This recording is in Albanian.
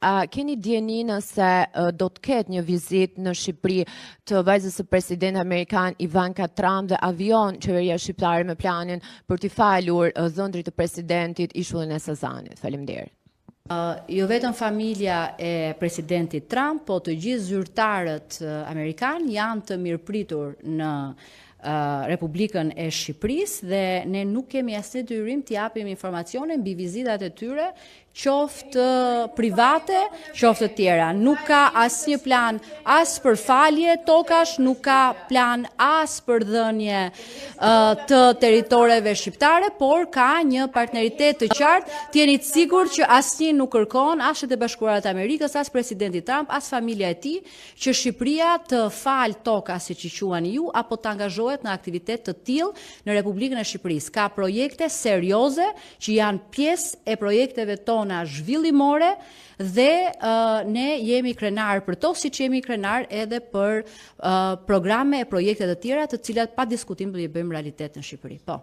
A keni dijeni nëse do të ketë një vizitë në Shqipëri të vajzës së presidentit amerikan Ivanka Trump dhe a vijon qeveria shqiptare me planin për t'i falur dhëndrit të presidentit ishullin e Sazanit? Faleminderit. Jo vetëm familja e presidentit Trump, po të gjithë zyrtarët amerikanë janë të mirëpritur në Republikën e Shqipërisë dhe ne nuk kemi asnjë detyrim të japim informacione mbi vizitat e tyre qoftë private, qoftë të tjera. Nuk ka asnjë plan as për falje tokash, nuk ka plan as për dhënie të territoreve shqiptare, por ka një partneritet të qartë. Të jeni të sigurt që asnjë nuk kërkon, as Shtetet e Bashkuara të Amerikës, as presidenti Trump, as familja e tij, që Shqipëria të falë toka, siç i quani ju, apo të angazhohet në aktivitet të tillë në Republikën e Shqipërisë. Ka projekte serioze që janë pjesë e projekteve tona zhvillimore dhe ne jemi krenarë për to, siç jemi krenarë edhe për programe e projekte të tjera, të cilat pa diskutim do i bëjmë realitet në Shqipëri. Po.